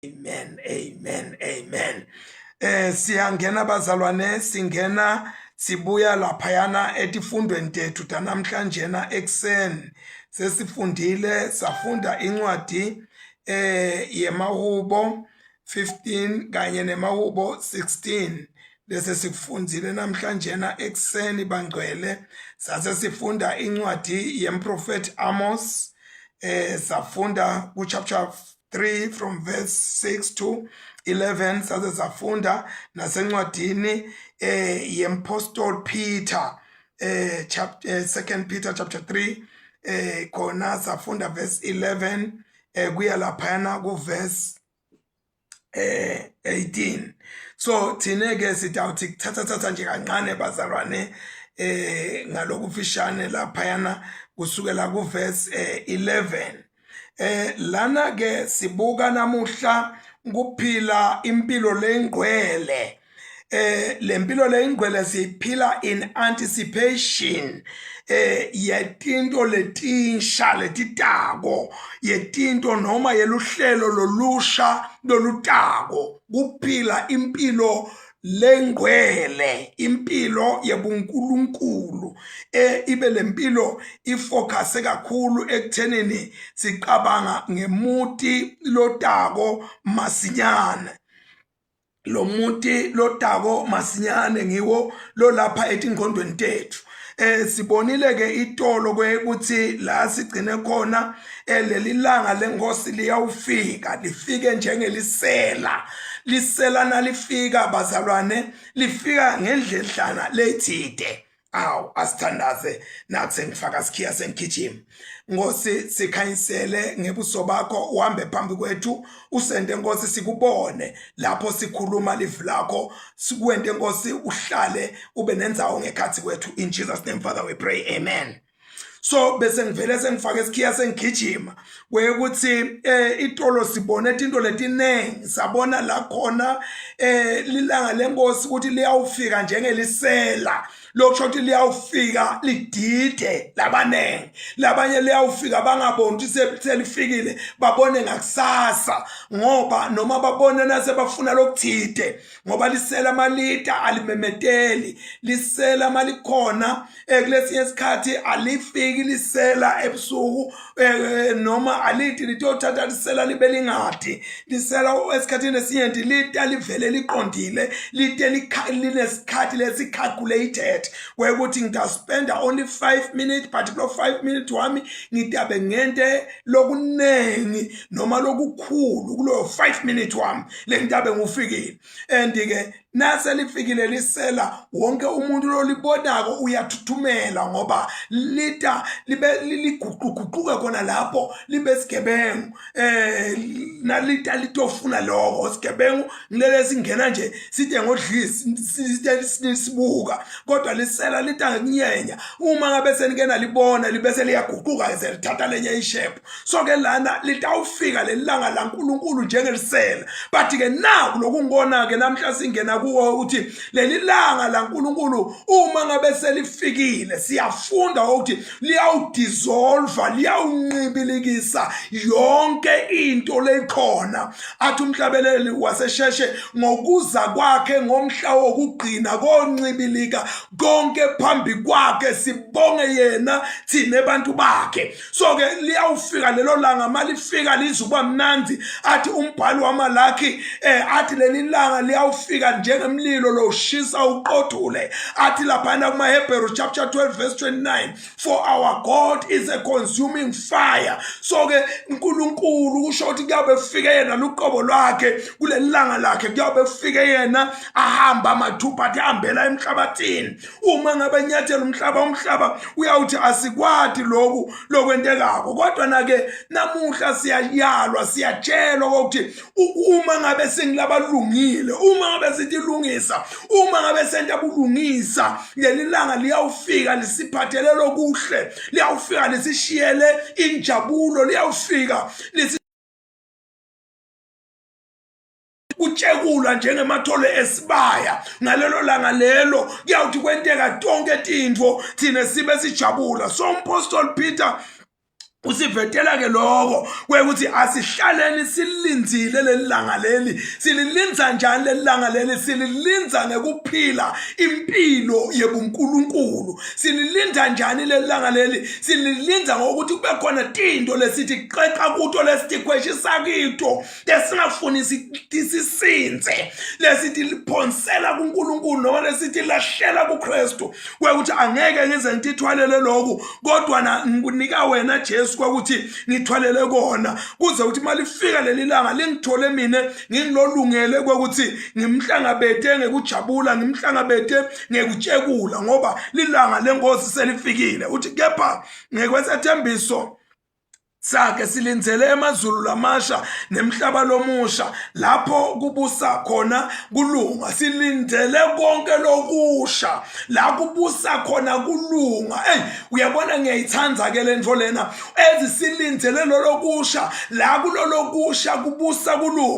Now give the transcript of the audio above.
Amen, amen, amen. Eh siyangena bazalwane, singena sibuya laphayana etifundweni tethu tanamhlanje na ekuseni. Sesifundile safunda incwadi eh yemahubo 15 kanye nemahubo 16 bese sikufundzile namhlanje na ekuseni bangcwele sase sifunda incwadi yemprofeti Amos eh safunda ku chapter 3 from verse 6 to 11 saze safunda nasencwadini eh yempostoli Peter eh chapter eh, 2 Peter chapter 3 eh khona safunda verse 11 eh kuya laphana ku verse eh 18 so thina ke sitawuthi kuthatha thatha nje kancane bazalwane eh ngalokufishane laphayana kusukela ku verse 11 eh, Eh lana ke sibuka namuhla kuphila impilo lengcwele. Eh lempilo lengcwele siyiphila in anticipation eh yetinto letinsha letitako yetinto noma yeluhlelo lolusha lolutako kuphila impilo lengcwele impilo yebuNkulunkulu eh ibe lempilo ifocus kakhulu ekuthenini sicabanga ngemuti lotako masinyane lo muti lotako masinyane ngiwo lolapha etingqondweni tethu eh sibonile ke itolo kwekuthi la sigcine khona eh, leli langa lenkosi liyawufika lifike njengelisela lisela nalifika bazalwane lifika ngendledlana lethide awu asithandaze nathi sengifaka sikhiya sengigijima Nkosi sikhanyisele ngebuso bakho uhambe phambi kwethu usende Nkosi sikubone lapho sikhuluma livi lakho sikwente Nkosi uhlale ube nendzawo ngekhathi kwethu in Jesus name Father we pray amen so bese ngivele sengifake isikhiya sengigijima kwekuthi eh itolo sibone into letiningi sabona la khona eh lilanga lenkosi ukuthi liyawufika njengelisela lokusho ukuthi liyawufika lidide labaningi labanye liyawufika bangaboni ukuthi selifikile babone ngakusasa ngoba noma babone nasebafuna lokuthide ngoba lisela amalita alimemeteli lisela malikhona eh, kulesinye isikhathi alifiki lisela ebusuku eh, eh, noma alithi litothatha lisela libe lingadi lisela esikhathini esinyenti lita livele liqondile lite linesikhathi lesi-calculated kwekuthi ngitaspenda only 5 minutes but kulo 5 minutes wami ngitabe ngente lokuningi noma lokukhulu kuloyo 5 minutes wami lengitabe ngufikile and ke nase lifikile lisela wonke umuntu lolibonako uyathuthumela ngoba lita libe liguquguquke khona lapho libe sigebengu eh nalita litofuna lokho sigebengu ngilele singena nje sithe ngodlisi sithe sibuka kodwa lisela lita ngekunyenya uma ngabe senike nalibona libese liyaguquka selithatha lenye ishape so ke lana litawufika lelilanga laNkulunkulu njengelisela but ke naku lokungibona ke namhla singena kuwo ukuthi leli langa laNkulunkulu uma ngabe selifikile siyafunda ukuthi liyawudissolve liyawunqibilikisa yonke into lekhona athi umhlabeleli wasesheshe ngokuza kwakhe ngomhla wokugcina koncibilika konke phambi kwakhe sibonge yena thina bantu bakhe so ke liyawufika lelo langa malifika lizuba mnandi athi umbhali wamalakhi eh athi leli langa liyawufika njengemlilo loshisa uqothule athi laphana kumaHebheru chapter 12 verse 29 for our God is a consuming fire so ke uNkulunkulu kusho ukuthi kuyabe kufike yena luqobo lwakhe kuleli langa lakhe kuyabe kufike yena ahamba amathupha athi hambela emhlabathini uma ngabe nyathela umhlaba umhlaba uyawuthi asikwati lokhu lokwentekako kodwa na-ke namuhla siyayalwa siyatshelwa kokuthi uma ngabe singilabalungile uma ngabe sithi lungisa uma ngabe senta bulungisa leli langa liyawufika lisiphathele lokuhle liyawufika lisishiyele injabulo liyawufika kutshekula njengemathole esibaya ngalelo langa lelo kuyawuthi kwenteka tonke tintfo thina sibe sijabula so umpostoli Peter Usivetela ke lokho kwekuthi asihlaleni silindzile leli langa leli. Sililindza njani leli langa leli? Sililindza ngekuphila impilo yebuNkulunkulu. Sililinda njani leli langa leli? Sililinda ngokuthi kube khona tinto lesithi xexa kuto, lesitikhweshisa kito, lesingafuni sisinze, lesithi liphonsela kuNkulunkulu noma lesithi lahlela kuKristu, kwekuthi angeke ngize ngithwalele lokhu, kodwa na ngikunika wena Jesu kwekuthi ngithwalele kona, kuze ukuthi malifika leli langa lingithole mina ngingilolungele kwekuthi ngimhlangabete ngekujabula, ngimhlangabete ngekutshekula, ngoba lilanga lenkosi selifikile. Uthi kepha ngekwesethembiso sakhe silindzele emazulu lamasha nemhlaba lomusha lapho kubusa khona kulunga. Silindele konke lokusha la kubusa khona kulunga. Ey, uyabona, ngiyayithanda ke lento lena, ezisilindele lolokusha, la kulolokusha kubusa kulunga.